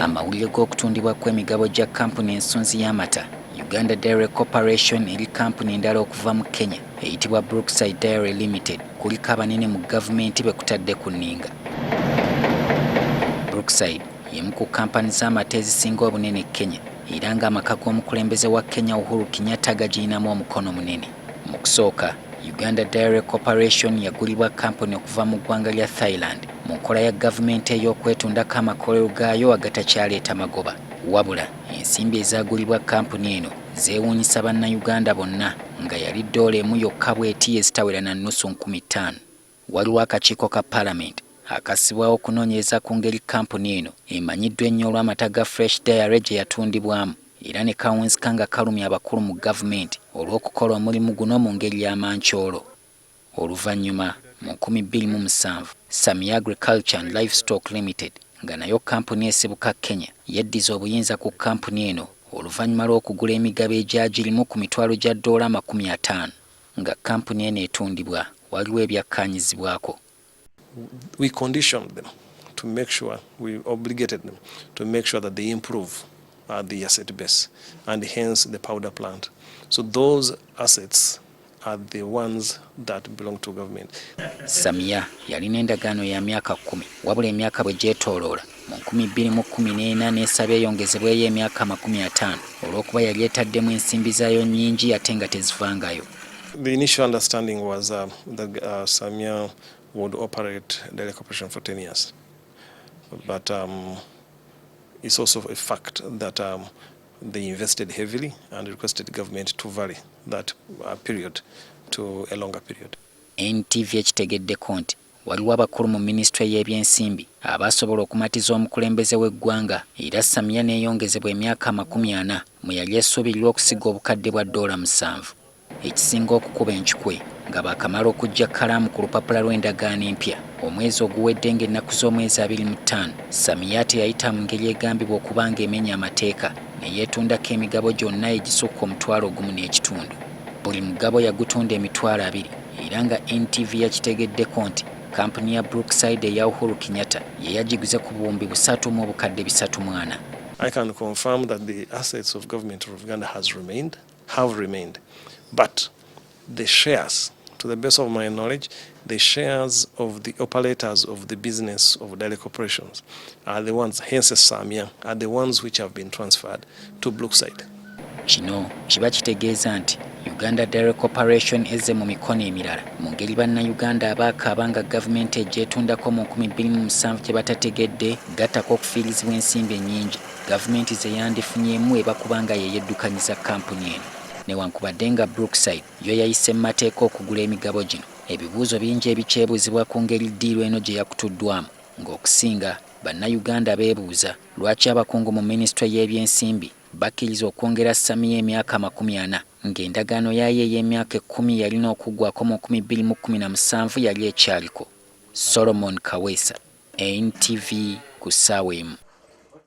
Amawulire g'okutundibwa kw'emigabo gya kampuni ensunzi y'amata Uganda Dairy Corporation eri kampuni endala okuva mu Kenya eyitibwa Brookside Dairy Limited kuliko abanene mu gavumenti be kutadde ku nninga. Brookside y'emu ku kampani z'amata ezisinga obunene e Kenya era ng'amaka g'omukulembeze wa Kenya Uhuru Kenyatta gagirinamu omukono munene. Mu kusooka Uganda Dairy Corporation yagulibwa kampuni okuva mu ggwanga lya Thailand mu nkola ya gavumenti ey'okwetundako amakolero gaayo agatakyaleeta magoba. Wabula ensimbi ezaagulibwa kampuni eno zeewuunyisa Bannayuganda bonna nga yali ddoola emu yokka bw'eti ezitawera na nnusu 5000. Waliwo akakiiko ka Palamenti akassibwawo okunoonyereza ku ngeri kkampuni eno emanyiddwa ennyo olw'amata ga Fresh Dairy gye yatundibwamu era ne kawunzika nga kalumya abakulu mu gavumenti olw'okukola omulimu guno mu ngeri ya mancoolo. Oluvannyuma mu 2007, Samia Agriculture and Livestock Limited nga nayo kkampuni esibuka Kenya yeddiza obuyinza ku kkampuni eno oluvannyuma lw'okugula emigabo egyagirimu ku mitwalo gya ddoola 50. Nga kkampuni eno etundibwa waliwo ebyakkaanyizibwako. We conditioned them to make sure, we obligated them to make sure that they improve the asset base and hence the powder plant. So those assets are the ones that belong to government. Samia yalina endagaano ya myaka 10, wabula emyaka bwe gyetooloola mu 2014 n'esaba eyongezebweyo emyaka 50 olw'okuba yali etaddemu ensimbi zaayo nnyingi ate nga tezivangayo. The initial understanding was that Samia would operate Dairy Corporation for 10 years. But it's also a fact that they invested heavily and requested government to vary that period to a longer period. NTV ekitegeddeko nti waliwo abakulu mu minisitule y'ebyensimbi abasobola okumatiza omukulembeze w'eggwanga era Samia n'eyongezebwa emyaka 40 mwe yali esuubirirwa okusiga obukadde bwa ddoola 7. Ekisinga okukuba encukwe nga baakamala okuggya kkalaamu ku lupapula lw'endagaano empya omwezi oguwedde ng'ennaku z'omwezi 25, Samia teyayita mu ngeri egambibwa okuba ng'emenya amateeka ne yeetundako emigabo gyonna egisukka 1500. Buli mugabo yagutunda 20,000 era nga NTV yakitegeddeko nti kampuni ya Brookside eya Uhuru Kenyatta ye yagiguze ku 3,340. I can confirm that the assets of government of Uganda has remained, have remained, but the shares, to the best of my knowledge, the shares of the operators of the business of dairy corporations are the ones, hence Samia, are the ones which have been transferred to Brookside. Kino kiba kitegeeza nti Uganda Dairy Corporation ezze mu mikono emirala mu ngeri Bannayuganda abaakaaba nga gavumenti egyetundako mu 2007 gye batategedde, gattako okufiirizibwa ensimbi ennyingi gavumenti ze yandifunyeemu eba kubanga ye yeddukanyiza kampuni eno. Newankubadde nga Brookside yo yayise mu mateeka okugula emigabo gino, ebibuuzo bingi ebikyebuuzibwa ku ngeri ddiiru eno gye yakutuddwamu, ng'okusinga Bannayuganda beebuuza lwaki abakungu mu minisitule y'ebyensimbi bakkiriza okwongera Samia emyaka 40 ng'endagaano yaayo ey'emyaka 10 yalina okuggwako mu 2017 yali ekyaliko. Solomon Kaweesa, NTV ku ssaawa 1.